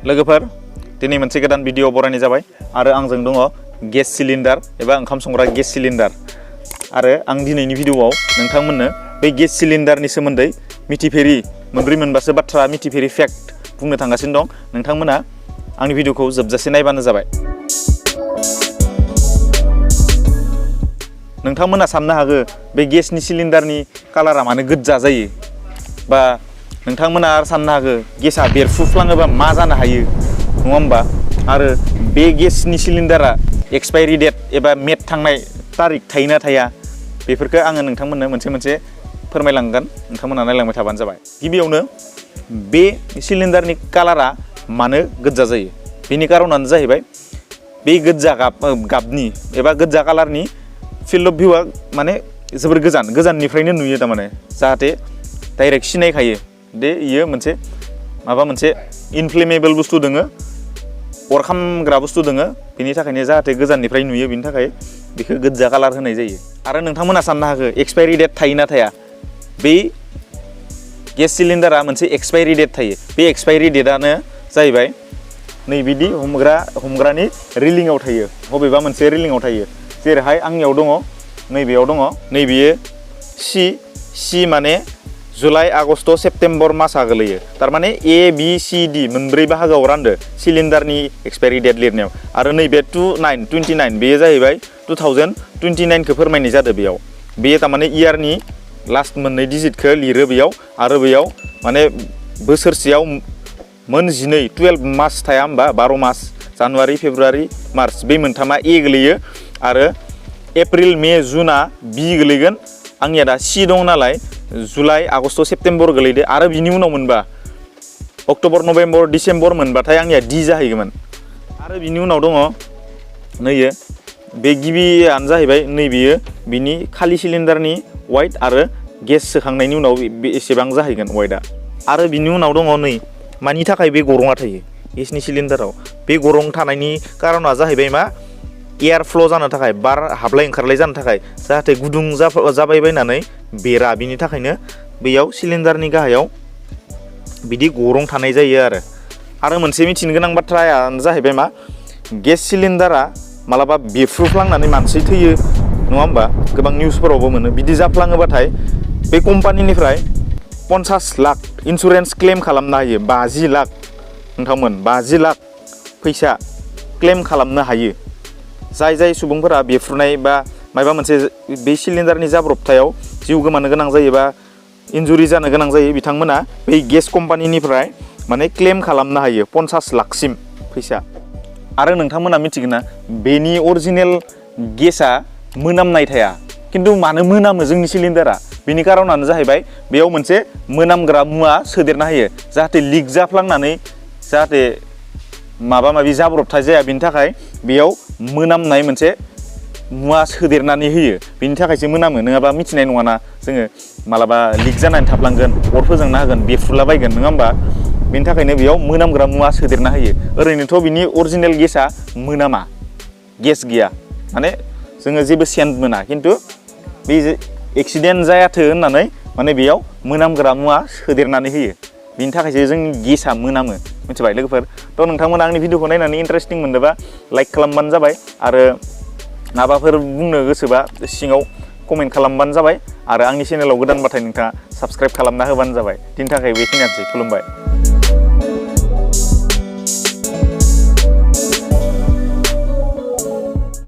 लोगोफोर दिनै मोनसे गोदान भिडिअ बरायनाय जाबाय आरो आंजों दङ गेस सिलिन्डार एबा ओंखाम संग्रा गेस सिलिन्डार आरो आं दिनैनि भिडिअआव नोंथांमोननो बे गेस सिलिन्डारनि सोमोन्दै मिथिफेरि मोनब्रै मोनबासो बाथ्रा मिथिफेरि फेक्ट बुंनो थांगासिनो दं। नोंथांमोना आंनि भिडिअखौ जोबजासे नायबानो जाबाय। नोंथांमोना साननो हागौ बे गेसनि सिलिन्डारनि कालारा मानो गोजा जायो बा नोंथांमोना आरो साननो हागौ गेसा बेरफुफ्लाङोबा मा जानो हायो नङा होमबा। आरो बे गेसनि सिलिन्डारा एक्सपायरि डेट एबा मेट थांनाय तारिख थायोना थाया बेफोरखौ आङो नोंथांमोननो मोनसे मोनसे फोरमायलांगोन। नोंथांमोना नायलांबाय थाबानो जाबाय। गिबियावनो बे सिलिन्डारनि कालारा मानो गोजा जायो बेनि कारनानो जाहैबाय बे गोजा गाबनि एबा गोजा कालारनि फिल्ड अफ भिउआ माने जोबोर गोजाननिफ्रायनो नुयो थारमाने जाहाथे डाइरेक्ट सिनायखायो दे इयो मोनसे माबा मोनसे इनफ्लेमेबल बुस्थु दोङो अर खामग्रा बुस्थु दोङो बेनि थाखायनो जाहाथे गोजाननिफ्राय नुयो बेनि थाखाय बेखौ गोजा कालार होनाय जायो। आरो नोंथांमोना साननो हागौ एक्सपायरि डेट थायोना थाया बे गेस सिलिन्डारा मोनसे एक्सपायरि डेट थायो। बे एक्सपायरि डेटआनो जाहैबाय नैबिदि हमग्रानि रिलिंआव थायो बबेबा मोनसे रिलिंआव थायो। जेरैहाय आंनियाव दङ नैबेयाव दङ नैबेयो सि माने जुलाइ आगस्ट सेप्तेम्बर मासआ गोलैयो। थारमाने ए बि सि डि मोनब्रै बाहागोआव रानदो सिलिन्डारनि एक्सपायरि डेट लिरनायाव। आरो नैबे 29 बेयो जाहैबाय 2029खौ फोरमायनाय जादों बेयाव। बेयो थारमाने इयारनि लास्ट मोननै डिजिटखौ लिरो बेयाव। आरो बेयाव माने बोसोरसेयाव मोन 12 मास थाया होमबा 12 मास जानुवारि फेब्रुवारि मार्च बे मोनथामा ए गोलैयो आरो एप्रिल मे जुनआ बि गोलैगोन। आंनिया दा सि दं नालाय जुलाइ आगस्ट सेप्तेम्बर गोलैदो आरो बिनि उनाव मोनबा अक्ट'बर नभेम्बर डिसेम्बर मोनबाथाय आंनिया डि जाहैगोन। आरो बिनि उनाव दङ नैयो बे गिबियानो जाहैबाय नैबेयो बिनि खालि सिलिन्डारनि वाइट आरो गेस सोखांनायनि उनाव एसेबां जाहैगोन वाइटआ। आरो बिनि उनाव दङ नै मानि थाखाय बे गरङा थायो गेसनि सिलिन्डाराव। बे गरं थानायनि कारना जाहैबाय मा एयार फ्ल' जानो थाखाय बार हाबलाय ओंखारलाय जानो थाखाय जाहाथे गुदुं जाबाय बायनानै बेरा बिनि थाखायनो बेयाव सिलिन्डारनि गाहायाव बिदि गरं थानाय जायो। आरो मोनसे मिथिनो गोनां बाथ्रायानो जाहैबाय मा गेस सिलिन्डारा मालाबा बेफ्रुफ्लांनानै मानसि थैयो नङा होमबा। गोबां निउसफोरावबो मोनो बिदि जाफ्लाङोबाथाय बे कम्पानिनिफ्राय 50 लाख इन्सुरेन्स क्लेम खालामनो हायो। 50 लाख नोंथांमोन 50 लाख फैसा क्लेम खालामनो हायो। जाय सुबुंफोरा बेफ्रुनाय बा माबा मोनसे बे सिलिन्डारनि जाब्रबथायाव जिउ गोमानो गोनां जायो बा इन्जुरि जानो गोनां जायो बिथांमोना बै गेस कम्पानिनिफ्राय माने क्लेम खालामनो हायो 50 लाखसिम फैसा। आरो नोंथांमोना मिथिगोन ना बेनि अरिजिनेल गेसआ मोनामनाय थाया खिन्थु मानो मोनामो जोंनि सिलिन्डारा बेनि कारनानो जाहैबाय बेयाव मोनसे मोनामग्रा मुवा सोदेरना होयो जाहाथे लिक जाफ्लांनानै जाहाथे माबा माबि जाब्रबथाय जाया बेनि थाखाय बेयाव मोनामनाय मोनसे मुवा सोदेरनानै होयो बेनि थाखायसो मोनामो। नङाबा मिथिनाय नङाना जोङो मालाबा लिक जानानै थाफ्लांगोन अर फोजोंना होगोन बेफ्रुलाबायगोन नङा होमबा। बेनि थाखायनो बेयाव मोनामग्रा मुवा सोदेरना होयो। ओरैनोथ' बिनि अरिजिनेल गेसआ मोनामा गेस गैया माने जोङो जेबो सेन्ट मोना खिन्थु बे एक्सिडेन्ट जायाथों होननानै माने बेयाव मोनामग्रा मुवा सोदेरनानै होयो बिनि थाखायसो जोंनि गेसआ मोनामो मिथिबाय लोगोफोर। थ' नोंथांमोना आंनि भिडिअखौ नायनानै इन्टारेस्टिं मोनदोंबा लाइक खालामबानो जाबाय आरो माबाफोर बुंनो गोसोबा सिङाव कमेन्ट खालामबानो जाबाय आरो आंनि चेनेलाव गोदानबाथाय नोंथाङा साबस्क्राइब खालामना होबानो जाबाय। दिनैनि थाखाय बेखिनियानोसै खुलुमबाय।